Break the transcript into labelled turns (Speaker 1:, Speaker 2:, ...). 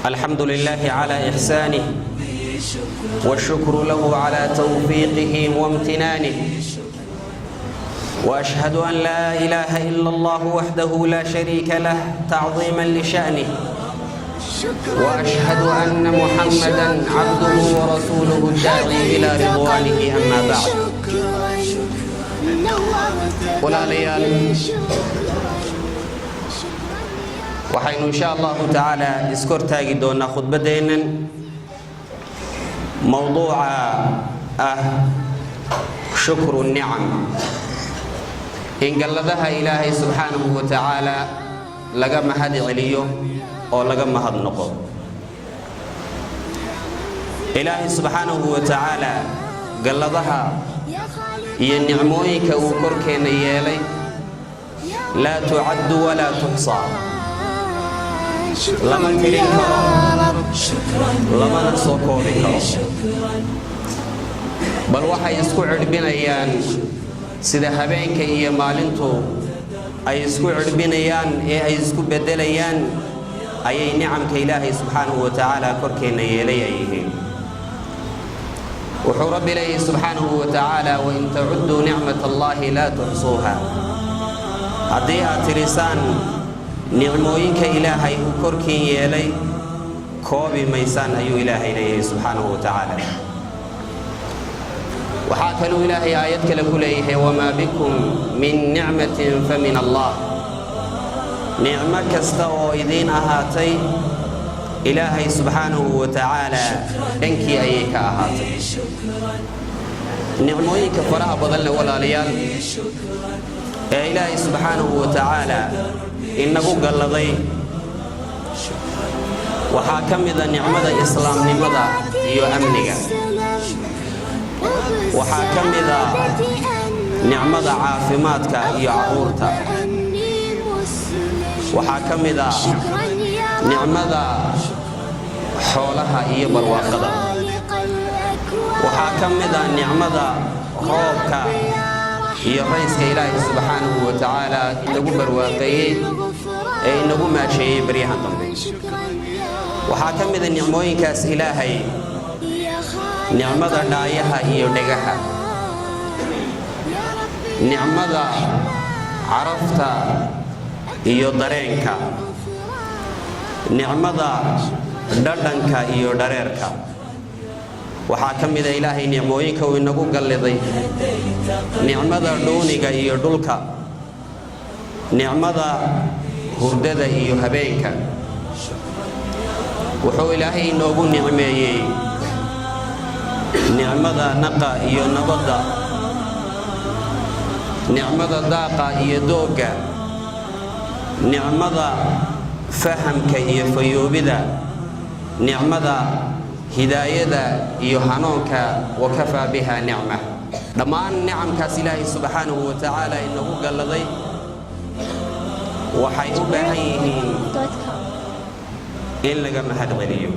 Speaker 1: الحمد لله على إحسانه، والشكر له على توفيقه وامتنانه، وأشهد أن لا إله إلا الله وحده لا شريك له تعظيما لشأنه، وأشهد أن محمدا عبده ورسوله الداعي إلى رضوانه. أما بعد، walaalayaal، waxaynu insha Allahu tacaala iskortaagi doonaa khudbaddeennan mowduuca ah شكر النعم، in galladaha Ilaahay subxaanahu wa tacaala laga mahad celiyo oo laga mahad noqo. Ilaahay subxaanahu wa tacaala galladaha iyo nicmooyinka uu korkeenna yeelay لا تعد ولا تحصى، lama tirin karo, lamana soo koobi karo, bal waxay isku cidhbinayaan sida habeenka iyo maalintu ay isku cidhbinayaan ee ay isku beddelayaan ayay nicamka Ilaahay subxaanahu wa tacaala korkeenna yeelay ay yihiin. Wuxuu Rabbi leeyahy subxaanahu wa tacaala: وإن تعدوا نعمة الله لا تحصوها. Haddii aad tirisaan nicmooyinka Ilaahay uu korkiin yeelay, koobi maysaan, ayuu Ilaahay leeyahay subxaanahu wa tacaala. Waxaa kaluu Ilaahay aayad kale ku leeyahay: وما بكم من نعمة فمن الله. Nicmo kasta oo idiin ahaatay, Ilaahay subxaanahu wa tacaala dhankii ayay ka ahaatay. Nicmooyinka faraha badan leh, walaalayaal, ee Ilaahay subxaanahu wa tacaala inagu galladay waxaa ka mida nicmada islaamnimada iyo amniga. Waxaa ka mida nicmada caafimaadka iyo carruurta. Waxaa ka mida nicmada xoolaha iyo barwaaqada. Waxaa ka mida nicmada roobka iyo rayska Ilaahay subxaanahu wa tacaala inagu barwaaqeeyey ee inagu maasheeyey baryahan dambe. Waxaa ka mida nicmooyinkaas Ilaahay nicmada dhaayaha iyo dhegaha, nicmada carafta iyo dareenka, nicmada dhadhanka iyo dhareerka. Waxaa ka mida Ilaahay nicmooyinka uu inagu galliday nicmada dhuuniga iyo dhulka, nicmada hurdada iyo habeenka. Wuxuu Ilaahay inoogu nicmeeyey nicmada naqa iyo nabadda, nicmada daaqa iyo doogga, nicmada fahamka iyo fayoobida, nicmada hidaayada iyo hanuunka. وكفى بها نعمة. Dhammaan nicamkaas Ilaahay subxaanahu wa tacaala inagu galladay waxay u baahan yihiin in laga mahad celiyo.